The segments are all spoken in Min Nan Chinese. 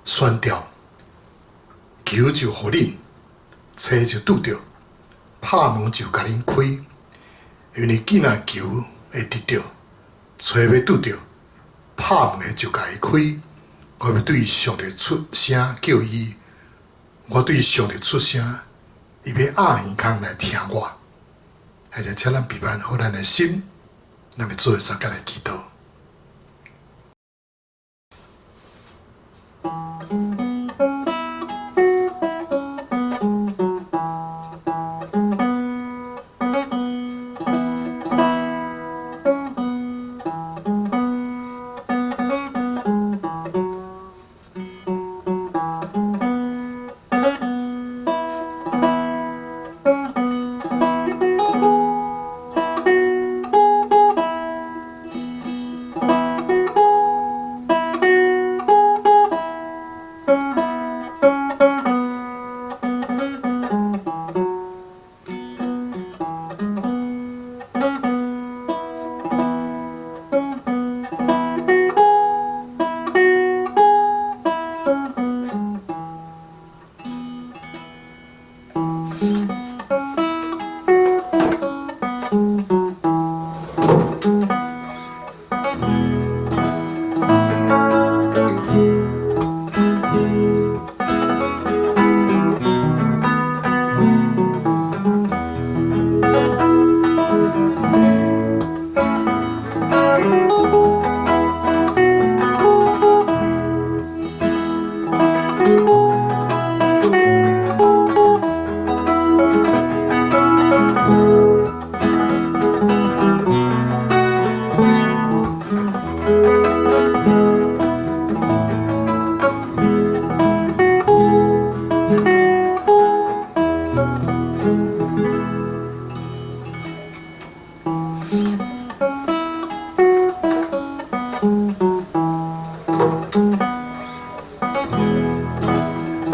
宣调，求就予恁，揣就拄著，拍門就共恁開。因為囝若求會得著，揣欲拄著，拍門的就共伊開。我欲對上帝出聲叫伊，我對上帝出聲，伊欲掩耳孔來聽我。現在請咱閉目好咱的心，咱欲做伙相共來祈禱。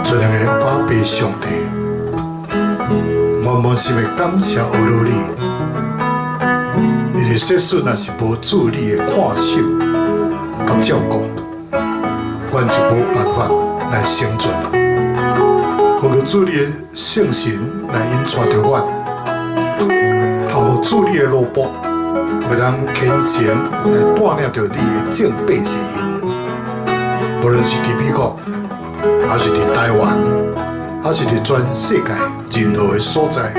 全能的阿爸上帝，我滿心的感謝阿羅你，因為世事若是無主你的看守佮照顧，阮就無辦法來生存了。奉求主你的聖神來引帶著阮，透過主你的奴僕，為咱虔誠來帶領著你的眾百姓，無論是佇美國，還是佇台灣，還是佇全世界任何的所在，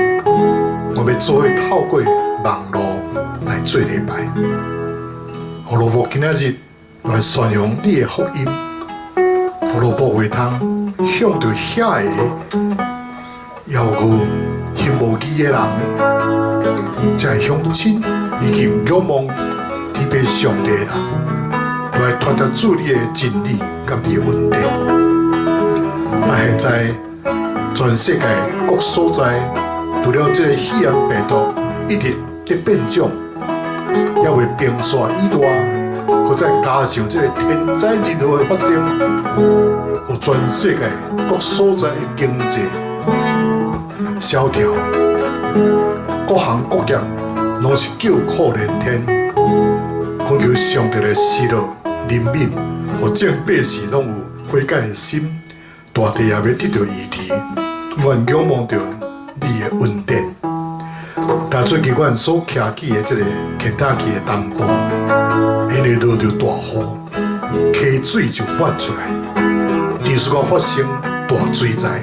我欲做伙透過網路來做禮拜。予奴僕今仔日來宣揚你的福音，予奴僕會通向著遐个遙遠行無義的人，這个鄉親以及仰望天父上帝的人，來傳達主你的真理佮你的恩典。啊！現在全世界各所在，除了這個肺炎病毒一直佇變種，猶未冰雪以外，閣再加上這個天災人禍的發生，予全世界各所在的經濟蕭條，各行各業攏是叫苦連天。懇求上帝來施樂憐憫，予眾百姓攏有悔改的心。大地也欲得著醫治，阮仰望著你的恩典。但最近阮所騎去的這個肯塔基的東部，因為落著大雨，溪水就滿出來，持續閣發生大水災。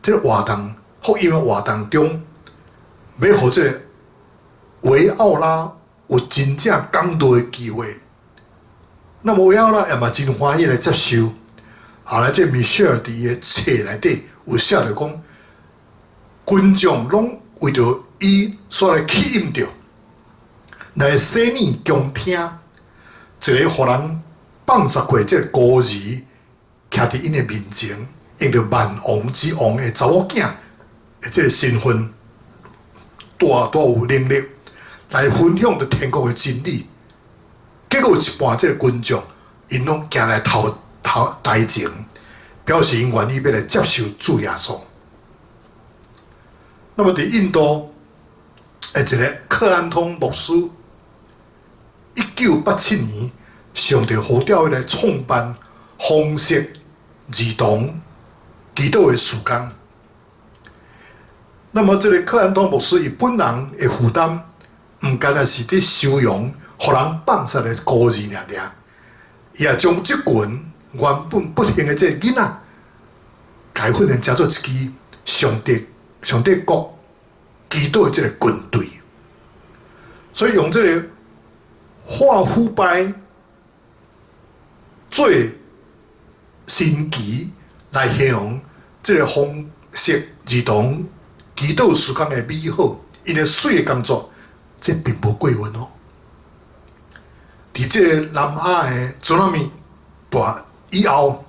這个活動福音的活動中，欲予這个維奧拉有真正講道的機會。那麼維奧拉也嘛真歡喜來接受。後來這米歇爾佇伊的冊內底有寫著講，群眾攏為著伊所來吸引著，來洗耳恭聽，一个予人放殺過這个孤兒，徛佇𪜶的面前，用著萬王之王的查某囝的這个身份，大大有能力來分享著天國的真理。結果有一半這个群眾，𪜶攏行來頭頭台前，表示𪜶願意欲來接受主耶穌。那麼佇印度的一个克安通牧師，1987年，上帝呼召伊來創辦紅色兒童祈禱的事工。那麼這个克安通牧師伊本人的負擔，毋干焦是佇收容予人放殺的孤兒爾爾，伊也將這群原本不幸的這个囡仔，共伊訓練成做一支上帝國祈禱的這个軍隊。所以用這个化腐敗做神奇來形容這个紅色兒童祈禱事工的美好，𪜶的媠的工作，這並無過分哦。佇這个南亞的 tsunami 大以後，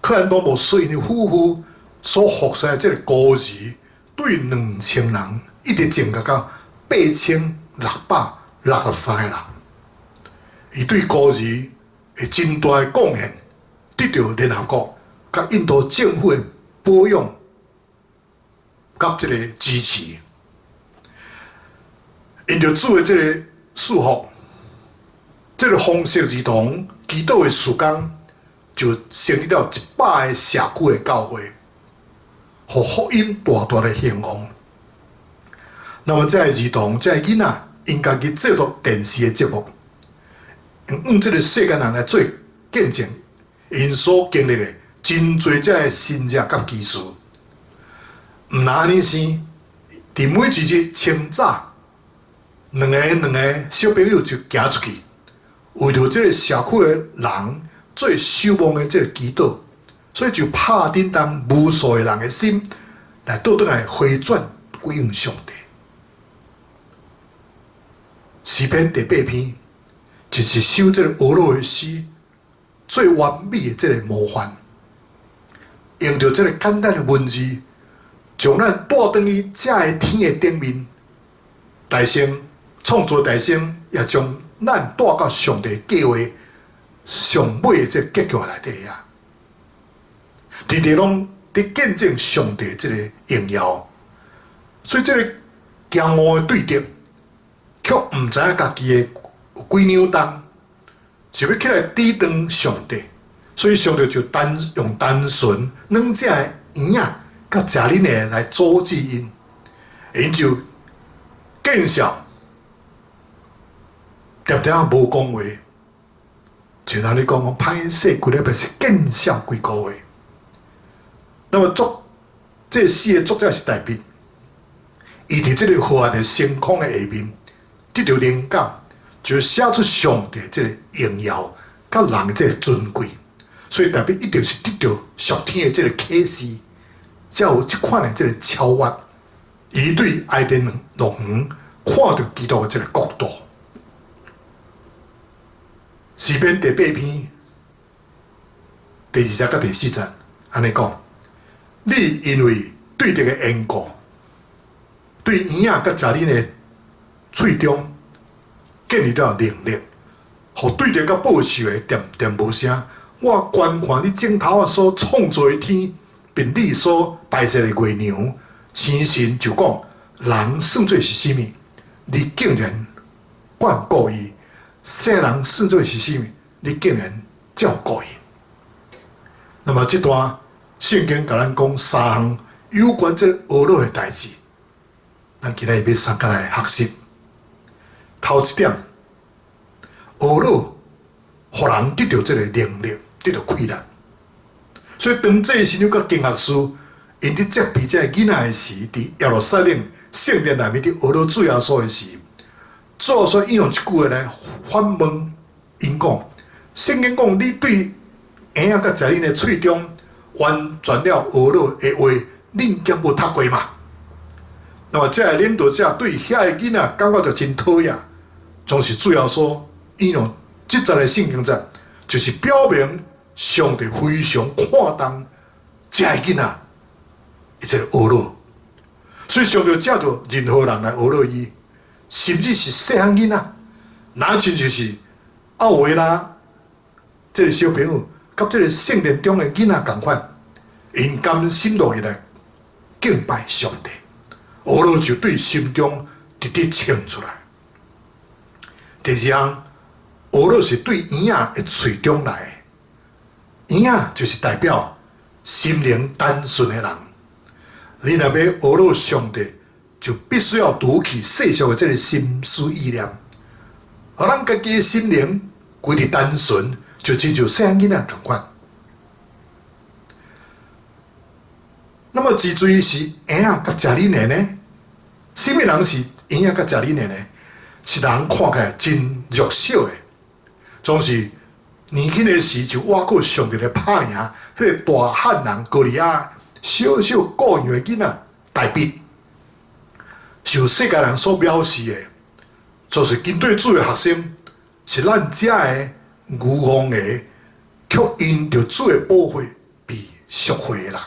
克蘭東牧師𪜶的夫婦所服侍的這个孤兒，對2000人一直增加到8663個人。伊對孤兒的真大的貢獻，得著聯合國佮印度政府的保養佮這个支持。因著主的這个祝福，這个紅色兒童祈禱的事工，就成立了100個社區的教會，予福音大大的興旺。那麼，這个兒童、這个囡仔，𪜶家己製作電視的節目，用這个世間人來做見證，𪜶所經歷的真濟這个神蹟佮奇事。毋若按呢生，佇每一日清早，兩個兩個小朋友就行出去，為著這个社區的人做守望的這个祈禱，所以就拍震動無數的人的心，來倒轉來回轉歸向上帝。詩篇第八篇就是首這个哀樂的詩最完美的這个模範，用著這个簡單的文字，將咱帶轉去這个天的頂面，大聖創造大聖，也將咱帶到上帝計劃上尾的這个結局內底啊！佇佇攏佇見證上帝這个榮耀，所以這个驕傲的對敵，卻毋知影家己的有幾兩重，想欲起來抵擋上帝，所以上帝就單用單純兩隻的嬰仔佮食恁的來阻止𪜶，𪜶就見笑，定定無講話，就按呢講，歹勢規禮拜是見笑幾個月。那麼作這个詩的作者是大衛，伊佇這个黑暗的星空的下面得著靈感，就寫出上帝這个榮耀佮人的這个尊貴，所以大衛一定是得著屬天的這个啟示，才有這款的這个超越。伊對伊甸樂園看著基督的這个國度。詩篇第八篇第二節佮第四節按呢講：你因為對敵的緣故，對嬰仔佮食奶的喙中建立了能力，予對敵佮報仇的恬恬無聲。我觀看你指頭仔所創造的天，並你所排設的月娘、星辰，就講人算做是啥物？你竟然眷顧伊；世人算做是啥物？你竟然照顧伊。那麼這段聖經共咱講三項有關這个哀樂的代誌，咱今仔日欲相共來學習。頭一點，哀樂予人得著這个能力，得著氣力。所以當祭司長佮經學士， 𪜶佇責備這个囡仔的時，佇耶路撒冷聖殿內面佇呵咾主耶穌的時，主耶穌引用一句話來反問𪜶講：聖經講你對嬰仔佮食奶的喙中完全了呵咾的話，恁敢無讀過嗎？那麼這个領導者對遐个囡仔感覺著真討厭，總是主耶穌引用這節的聖經節，就是表明上帝非常看重這个囡仔，伊這个呵咾。所以上帝藉著任何人來呵咾伊，甚至是細漢囡仔，若親像是奧維拉這个小朋友，佮這个聖殿中的囡仔仝款，𪜶甘心樂意來敬拜上帝，呵咾就對心中直直衝出來。第二項，呵咾是對嬰仔的喙中來的，嬰仔就是代表心靈單純的人。你若欲呵咾上帝，就必須要除去世俗的這个心思意念，予咱家己的心靈歸佇單純，就親像細漢囡仔仝款。那麼之罪是嬰仔佮食奶的呢？啥物人是嬰仔佮食奶的呢？是人看起來真弱小的，總是年輕的時就倚靠上帝來拍贏彼个大漢人歌利亞小小羔羊的囡仔大衛，受世界人所藐視的，就是跟隨主的學生，是咱遮的牛棚的，卻因著主的寶血被贖回的人。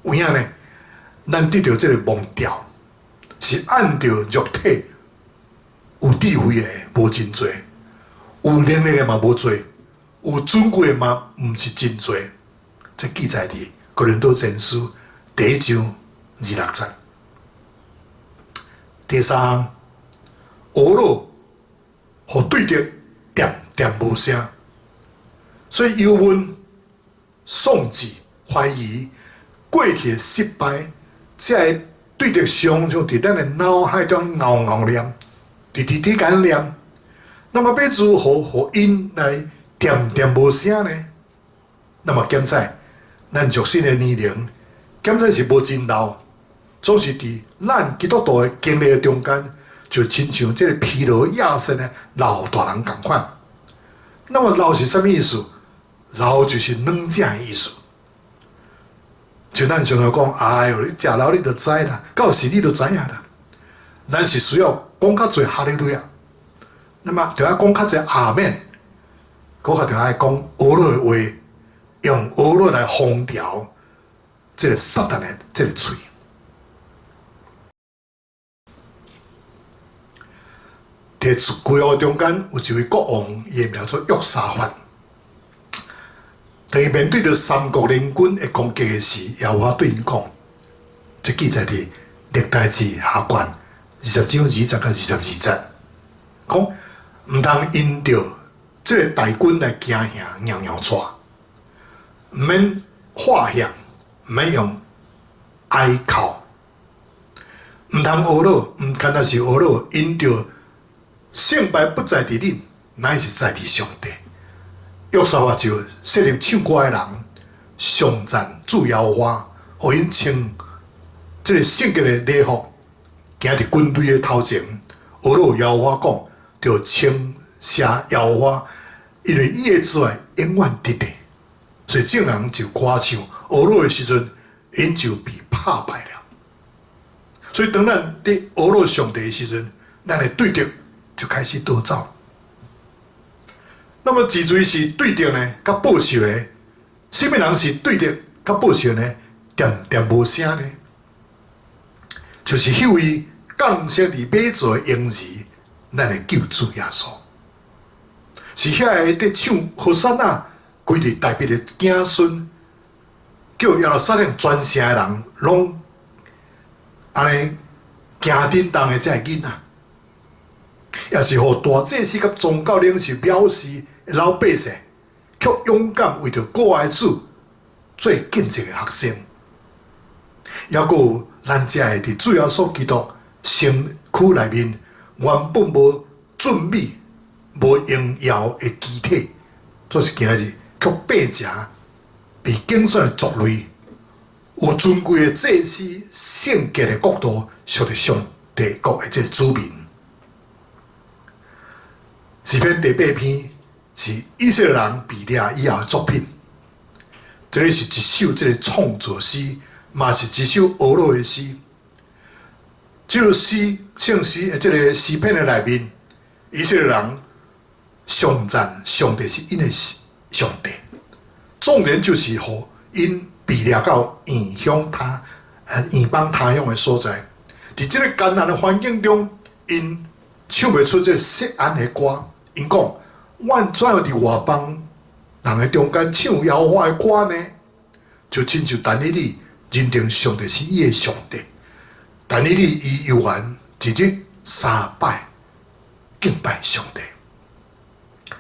有影呢？咱得著這个蒙召，是按著肉體有智慧的無真濟，有能力的嘛無濟，有尊貴的嘛毋是真濟。這記載佇哥林多前書第一章26節。第三項，呵咾予對敵恬恬無聲，所以憂悶、喪志、懷疑、過去的失敗，這个對敵常常佇咱的腦海中𠢕𠢕念，直直佇共念。那麼欲如何予𪜶來恬恬無聲呢？那麼檢採咱肉身的年齡，檢採是無真老，總是佇咱基督徒的經歷的中間，就親像這个疲勞亞森的老大人仝款。那麼老是啥物意思？老就是軟正的意思。就咱常常講，哎喲，你食老你就知啦，到時你就知影啦。咱是需要講較濟哈利路亞，那麼就愛講較濟阿們，閣較就愛講呵咾的話，用呵咾來封牢這个撒旦的這个喙。佇舊約中間有一位國王，伊的名做約沙法。當伊面對著三國聯軍的攻擊的時，耶和華對𪜶講，這記載佇歷代志下卷20章20節到22節，講毋通因著這个大軍來驚嚇搖搖掣，毋免喝響，毋免用哀哭，毋通呵咾，毋干焦是呵咾，因著勝敗不在佇恁，乃是在佇上帝。約沙法就設立唱歌的人，頌讚主耶和華，予𪜶穿這个聖潔的禮服，行佇軍隊的頭前，呵咾耶和華講，著稱謝耶和華，因為伊的慈愛永遠佇佇。所以眾人就歌唱呵咾的時陣，𪜶就被拍敗了。所以當咱佇呵咾上帝的時陣，咱的對敵就開始逃走。那麼自罪是對敵呢，佮報仇的，啥物人是對敵佮報仇呢？恬恬無聲呢？就是彼位降生佇馬槽的嬰兒，咱的救主耶穌，是遐个佇唱和散那，歸佇大衛的子孫，叫耶路撒冷全城的人攏按呢驚震動的這个囡仔，也是予大祭司佮宗教領袖藐視的老百姓，卻勇敢為著國愛主做見證的學生，抑閣有咱遮个佇主耶穌基督身軀內面原本無俊美、無榮耀的肢體，總是今仔日卻變成被揀選的族類，有尊貴的祭司、聖潔的國度，屬佇上帝國的這個子民。詩篇第八篇是以色列人被掠以後的作品，這个是一首這個創造詩，嘛是一首哀樂的詩。這個詩聖詩的這個詩篇的內面，以色列人頌讚上帝是𪜶的上帝，重點就是予𪜶被掠到異鄉他異邦他鄉的所在，佇這個艱難的環境中，𪜶唱袂出這個錫安的歌。𪜶講：阮怎樣佇外邦人的中間唱耶和華的歌呢？就親像但以理認定上帝是伊的上帝。但以理伊猶原一日三擺敬拜上帝。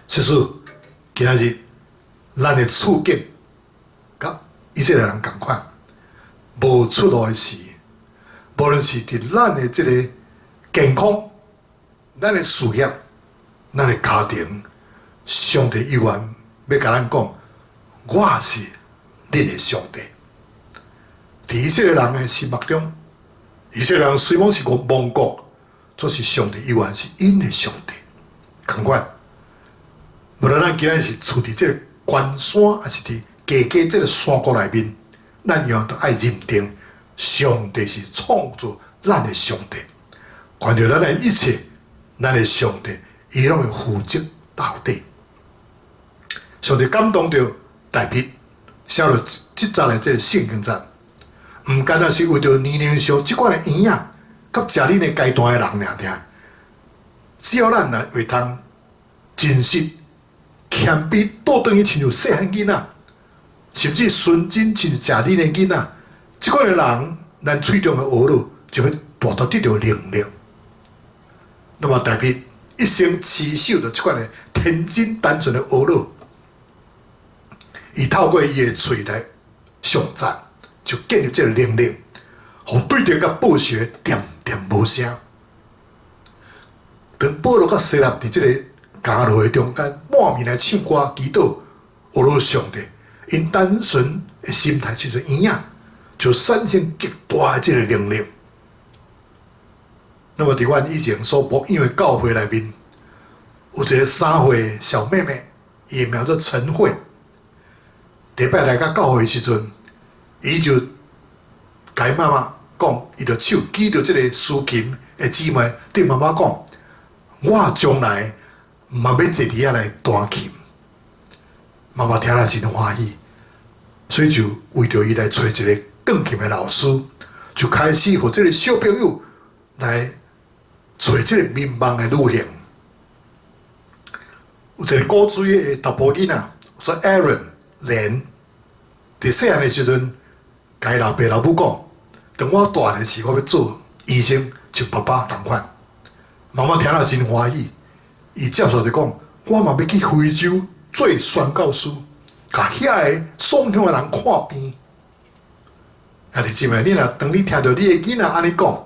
其實今仔日咱的處境佮以色列人仝款，無出路的時，無論是佇咱的這个健康、咱的事業、咱的家庭，上帝猶原欲共咱講，我是恁的上帝。佇以色列人的心目中，以色列人雖罔是個亡國，卻是上帝猶原是𪜶的上帝。仝款，無論咱今仔日是處佇這个懸山，抑是佇低低這个山谷內面，咱猶原都愛認定上帝是創造咱的上帝，關著咱的一切，咱的上帝伊攏會負責到底。上帝感動著大衛寫落這節的這个聖經節，毋干焦是為著年齡上這款的嬰仔，佮食奶的階段的人爾爾，只要咱若會通真實謙卑倒轉去，親像細漢囡仔，甚至純真親像食奶的囡仔，這款的人，咱喙中的呵咾就欲大大得著能力。那麼大衛一生持守著這款的天真單純的呵咾，伊透過伊的喙來頌讚，就建立這个能力，予對敵佮報仇恬恬無聲。當保羅佮西拉佇這个監牢的中間，半暝來唱歌祈禱，呵咾上帝，𪜶單純的心態，親像嬰仔，就產生極大的這个能力。那麼佇阮以前所牧養的教會內面，有一個3歲小妹妹，伊的名做陳慧。第一擺來到教會的時陣，伊就共伊媽媽講，伊就手舉著這个司琴的姊妹，對媽媽講：我將來嘛欲坐佇遐來彈琴。媽媽聽了真歡喜，所以就為著伊來揣一个鋼琴的老師，就開始予這个小朋友來揣這个迷夢的旅行。有一个古錐的查埔囡仔，叫 Aaron 連，佇細漢的時陣，共伊老爸老母講：當我大漢時，我欲做醫生，像爸爸仝款。媽媽聽了真歡喜，伊接續就講：我嘛欲去非洲做宣教師，共遐个喪鄉的人看病。兄弟姊妹，你若當你聽著你的囡仔按呢講，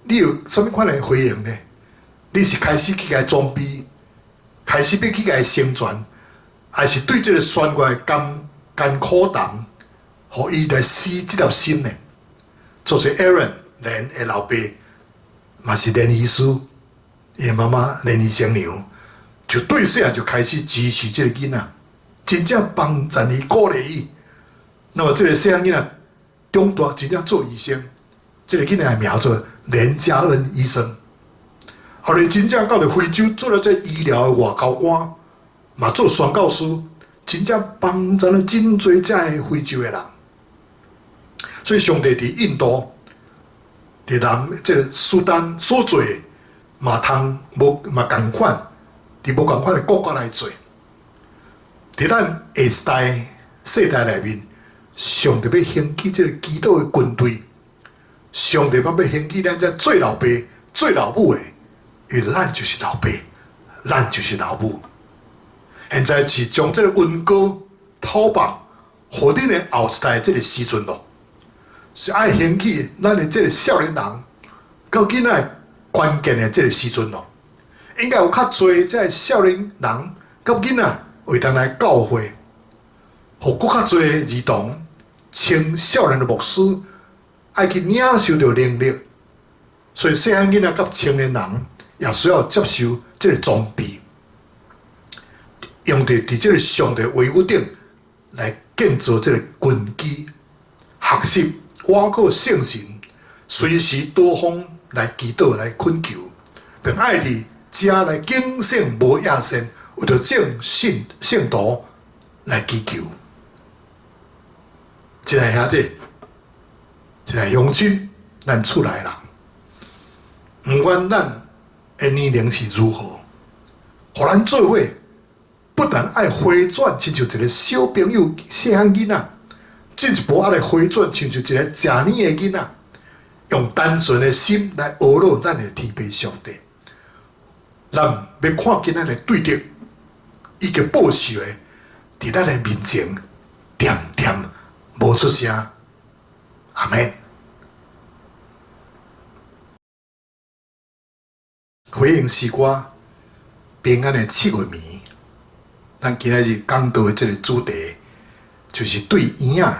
你有啥物款的回應呢？你是開始去共伊裝備，開始欲去共伊成全，還是對這个宣告的甘甘苦談，予伊來死這粒心呢？就是 Aaron 連的老爸，嘛是連醫師，伊的媽媽連醫生娘，就對細漢就開始支持這个囡仔，真正幫贊伊、鼓勵伊。那麼這个細漢囡仔長大真正做醫生，這个囡仔的名做連嘉恩醫生。後來真正到了非洲做了這醫療的外交官，嘛做宣教師，真正幫助了真濟遮个非洲的人。所以上帝佇印度、佇南這个蘇丹所做的，嘛通無嘛仝款，佇無仝款的國家來做。佇咱下一代世代內面，上帝欲興起這个祈禱的軍隊，上帝嘛欲興起咱這做老爸、做老母的，因為咱就是老爸，咱就是老母。現在是將這个恩膏投放，予恁的後一代這个時陣咯，是愛興起咱的這个少年人，佮囡仔關鍵的這个時陣咯。應該有較濟這个少年人佮囡仔會當來教會，予閣較濟兒童青少年的牧師愛去領受著能力，所以細漢囡仔佮青年人也需要接受這个裝備，用佇這个上帝話語頂來建造這个根基，學習倚靠聖神，隨時多方來祈禱來懇求，並愛佇遮來警醒無壓線，為著眾信聖徒來祈求。親愛兄弟，親愛鄉親，咱厝內人，毋管咱的年齡是如何，予咱做伙，不但愛回轉，親像一个小朋友、細漢囡仔，進一步愛來回轉，親像一个成年的囡仔，用單純的心來阿羅咱的天父上帝。咱欲看見咱的對敵以及報仇的，佇咱的面前，恬恬無出聲。阿們。回應詩歌平安的七月暝，咱今仔日講道的這个主題，就是對嬰仔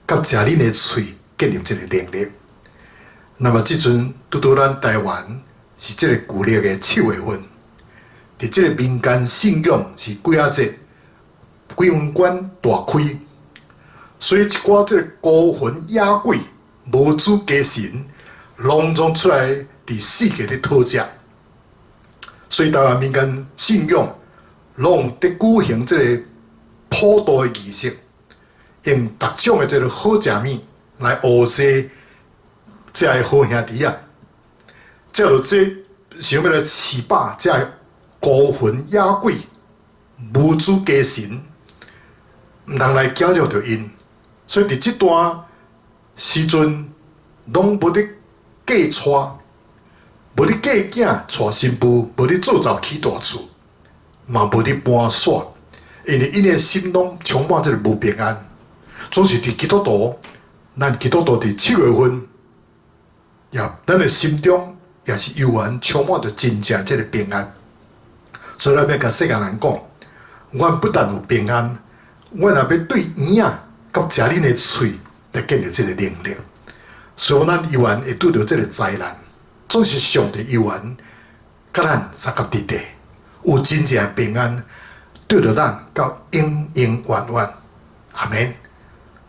佮食恁的喙建立這个能力。那麼這陣拄拄咱台灣是這个舊曆的七月份，佇這个民間信仰是鬼仔節，鬼門關大開，所以一寡這个孤魂野鬼、無主家神，攏總出來佇世界咧討食。所以台灣民間信仰攏佇舉行這个普渡的儀式，用逐種的這个好食物來芋祭這个好兄弟仔，藉著這想欲來飼飽這个孤魂野鬼、無主家神，毋通來攪擾著𪜶。所以佇這段時陣，攏無咧嫁娶，無咧嫁囝、娶新婦，無咧做灶起大厝，嘛無咧搬徙，因為𪜶的心攏充滿這个無平安。總是佇基督徒，咱基督徒佇七月份，也咱的心中也是猶原充滿著真正這个平安。所以咱欲共世間人講，阮不但有平安，阮也欲對嬰仔佮食恁的喙來建立這个能力。所以咱猶原會拄著這个災難，總是上帝猶原佮咱相佮佇底，有真正平安，對著咱到永永遠遠。阿們。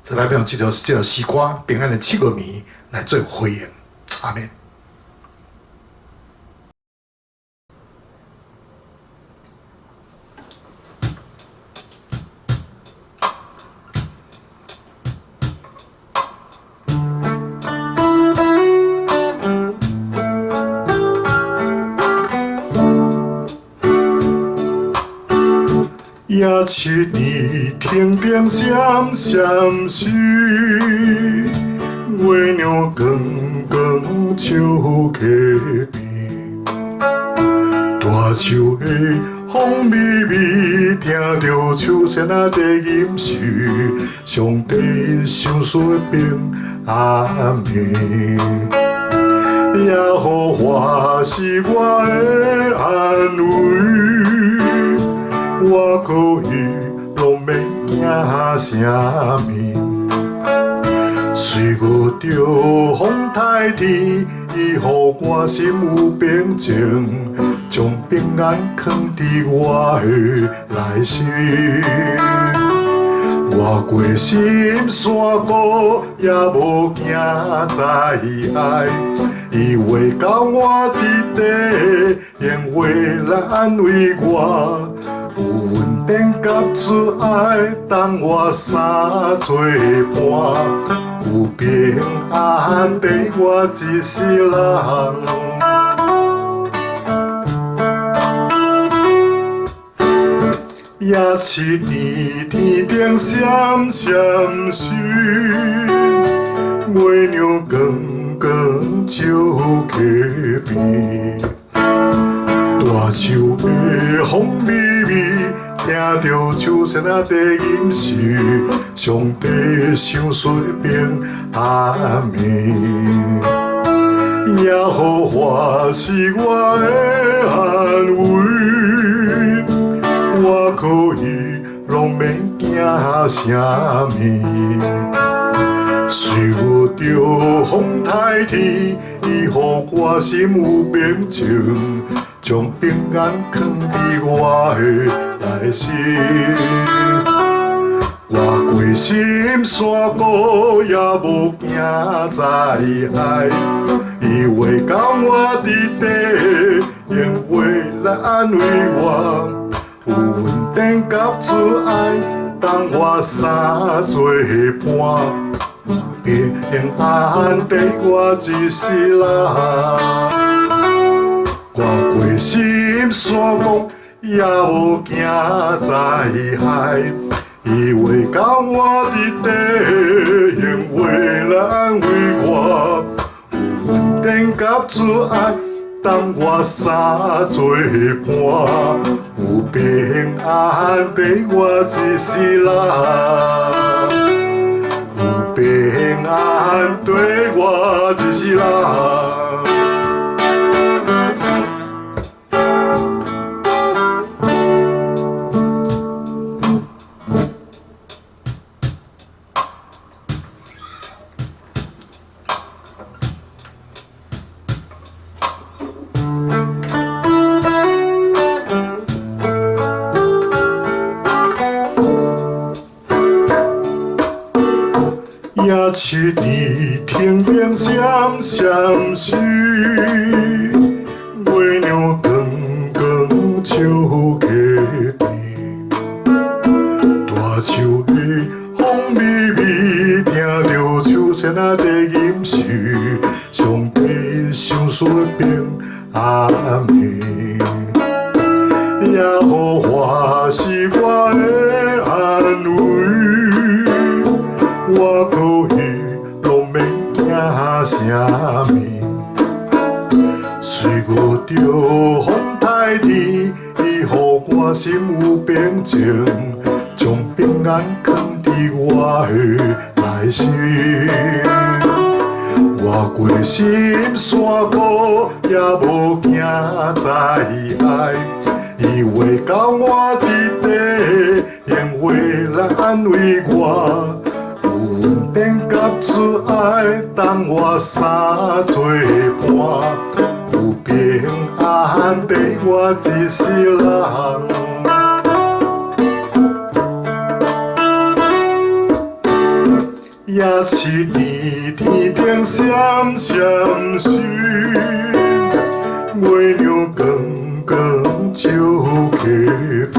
所以咱欲用這條詩歌平安的七月暝來做回應。阿們。夜七年天顶閃閃閃，月娘光光照溪邊。大樹下風微微，聽著秋仙仔在吟詩，上帝賞賜平安暝。耶和華是我的安慰，我可以攏免驚啥物。雖遇著風颱天，伊予我心有平靜，將平安藏佇我的內心。我過深山谷，也無驚災害。伊話佮我佇底，用話來安慰我，有恩典佮慈愛，當我三做伴，有平安綴我一世人。夜七年天頂閃閃閃，月娘光光照溪邊。大樹下風微微，聽著秋仙仔在吟詩，上帝賞賜平安暝。耶和華是我的安慰，我可以攏免驚驚啥物。隨遇著風颱天，伊予我心有平靜，將平安囥佇我的內心。我過深山谷也無驚災害，伊話佮我佇地，用話來安慰我，有恩典佮慈愛，當我三做伴，平安綴我一世人。我過深山谷也無驚災害，伊話佮我佇地，用話來安慰我，有恩典佮慈愛，當我三做伴，有平安綴我一世人，有平安綴我一世人。也是佇天邊閃閃閃，月娘光光照溪邊，大樹的風微微，聽著秋仙仔在吟詩，上帝賞賜平安暝。耶和華是我的安慰，我可以攏免驚啥物。雖遇著風颱天，伊予我心有平靜，將平安囥佇我的內心。我過深山谷也無驚災害，伊話佮我佇地，用話來安慰我，有恩典佮慈愛，當我三做伴，有平安綴我一世人。也是佇天頂閃閃閃，月娘光光照溪邊，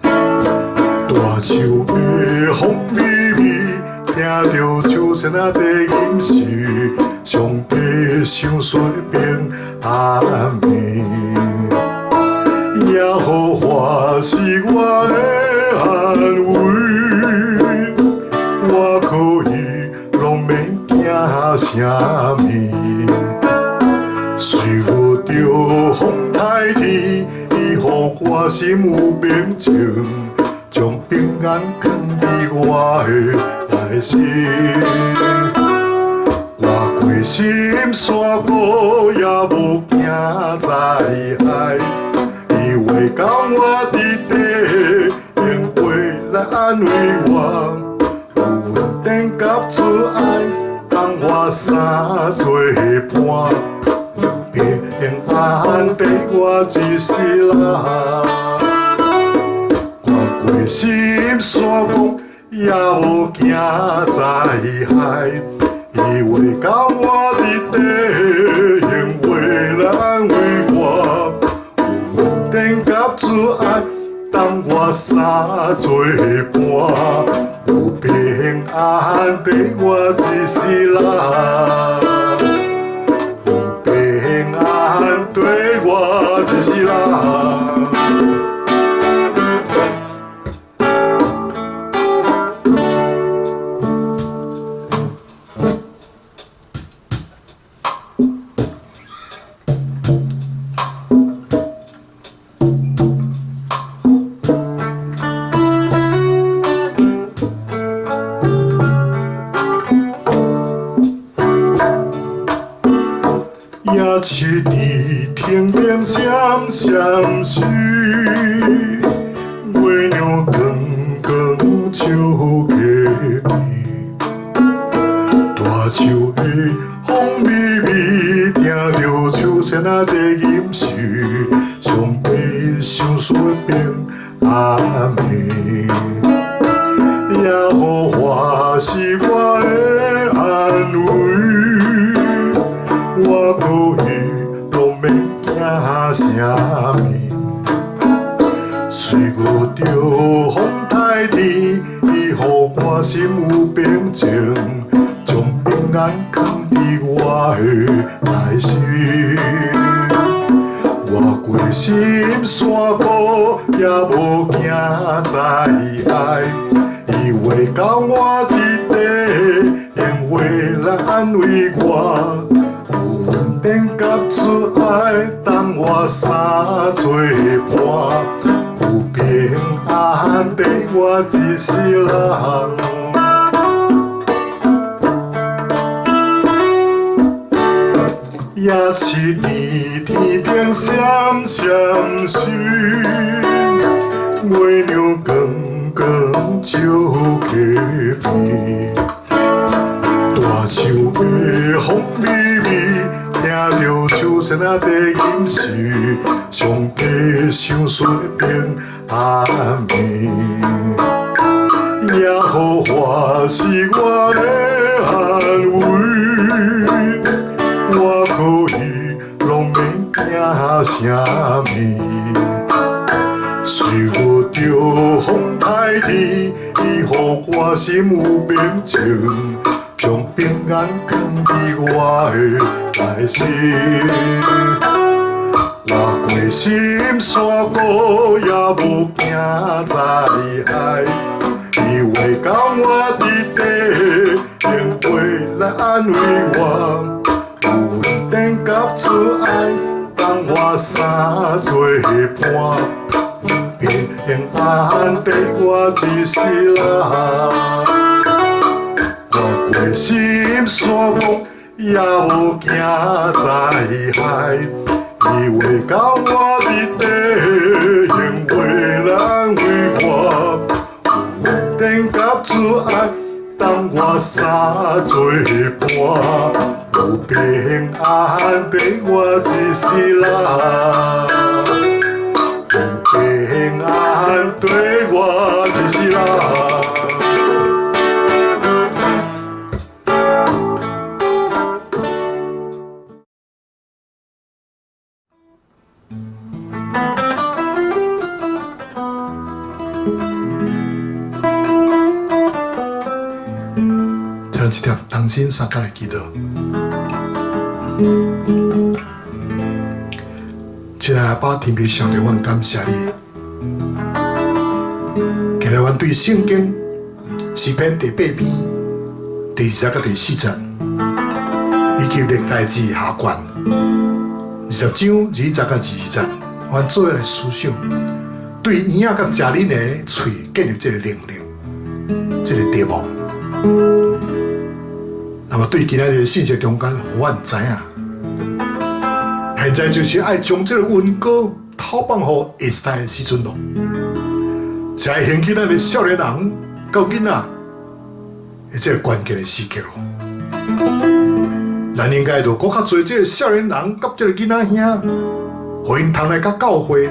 大樹的風微微，聽著秋仙仔在吟詩，上帝賞賜平安暝。耶和華是我的安慰，我可以攏免驚啥物。雖遇著風颱天，伊予我心有平靜，將平安囥佇我的內心。我過深山谷也無驚災害，伊話佮我佇地，用話來安慰我，有恩典佮慈愛，當我三做伴，平安綴我一世人。我過深山谷也無驚災害，伊話佮我佇地，用話來安慰我，有恩典佮慈愛，當我三做伴，有平安綴我一世人，有平安綴我一世人。照隔边。大树的风微微，听著树仙仔在吟诗，上帝赏赐平安暝。耶和华是我的安慰，我靠伊拢免惊啥物。虽遇著风台天，伊予我心有平静，将平安藏伫我的内心。我过深山谷，也无惊灾害。伊话佮我伫地，用话来安慰我，有恩典佮慈爱，当我三做伴，有平安缀我一世人。也是天天顶闪闪烁，月亮光光照隔边。大树的风微微，听著树仙仔在吟诗，上帝赏赐平安暝。耶和华是我的安慰，我靠伊拢免惊啥物。虽遇著风台天，伊予我心有平静，将平安藏伫我的内心。我过深山谷，也无惊灾害。伊话佮我伫地，用话来安慰我，有恩典佮慈爱，当我三做伴，平安缀我一世人。我过深山谷，也无惊灾害。伊话佮我伫地，用话来安慰我，有恩典佮慈爱，当我三做伴，有平安缀我一世人。有平安缀我一世人。听一点，同心相佮来祈祷。亲爱的阿爸，天父上帝，阮感谢你。今日阮对圣经诗篇第8篇第2节到第4节，以及历代志下卷20章2节到22节，阮做伙来思想，对婴仔佮食恁的喙建立这个能力，这个题目。那么对今仔日的信息中间，予阮知影，现在就是爱将这个恩膏投放予下一代的时阵咯，是爱兴起咱的少年人到囡仔的这个关键的时刻咯。咱应该就阁较济这个少年人佮这个囡仔兄，予𪜶通来佮教会，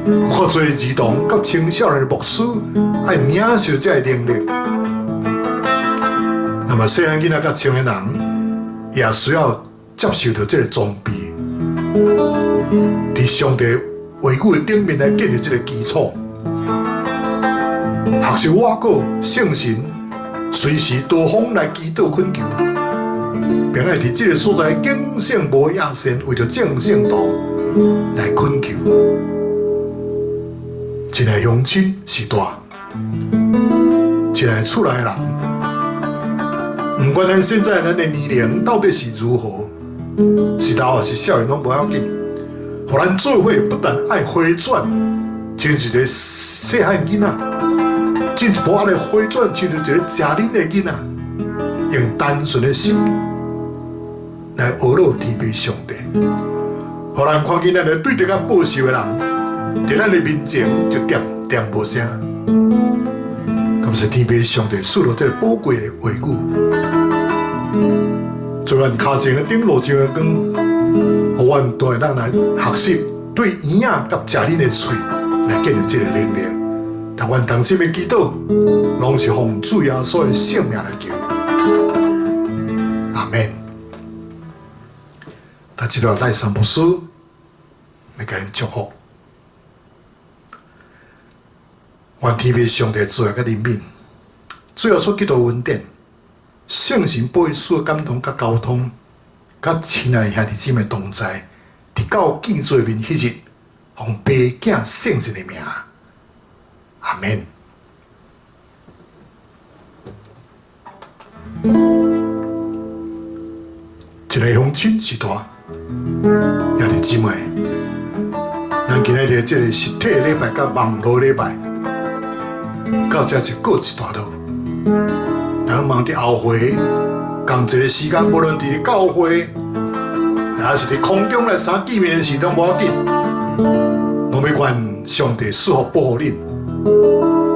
阁较济儿童佮青少年的牧师爱领受这个能力。那么细汉囡仔佮青年人也需要接受著这个装备，伫上帝话语的顶面来建立这个基础，学习倚靠圣神，随时多方来祈祷恳求，并爱伫这个所在警醒无亚善，为著众圣徒来恳求。亲爱乡亲是大，亲爱厝内人，不管咱现在咱的年龄到底是如何，是老还是少年拢无要紧。予咱做伙不但爱回转，像一个细汉囡仔，进一步爱来回转，像一个食奶的囡仔，用单纯的心来学乐天父上帝。予咱看见咱的对敌较保守的人，伫咱的面前就恬恬无声。謝天父上帝賜落這个寶貴的話語，做咱跤前的燈，路上的光，予阮都會當來學習對嬰仔佮食恁的喙來建立這个能力。但阮同心的祈禱，攏是奉主耶穌的聖名來求。阿們。但這段賴三牧師欲共恁祝福，願天父上帝慈愛佮憐憫，主耶穌基督恩典，聖神保惠師的感動佮交通，佮親愛兄弟姊妹同在，直到見主面彼日，奉爸囝聖神的名，阿們。一个鄉親一大，兄弟姊妹，咱今仔日這个實體禮拜佮網路禮拜，到這就告一段落。咱望佇後回仝一个時間，無論佇教會，抑是佇空中來相見面的時陣，無要緊，攏欲願上帝賜福保護恁，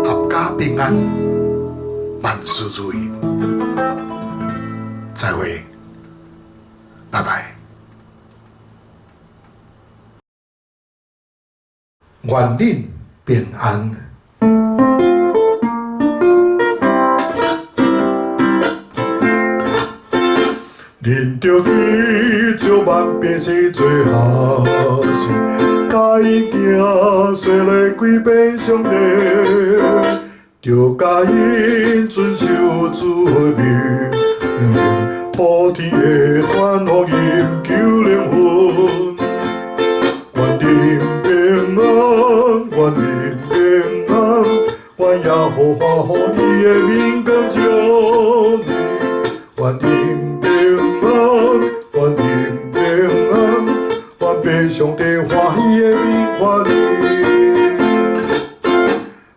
闔家平安，萬事如意。再會，拜拜。願恁平安。恁著去招萬百姓做學生，教𪜶行洗禮歸變上帝，著教𪜶遵守主的命令，普天的傳福音救靈魂。願恁平安，願恁平安，願耶和華予伊的明光照恁，願恁平安，願恁平安，願父上帝歡喜的面看恁。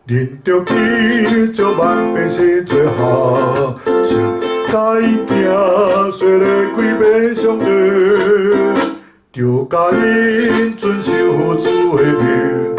恁著去招萬百姓做學生，教𪜶行洗禮歸變上帝，著教𪜶遵守主的命。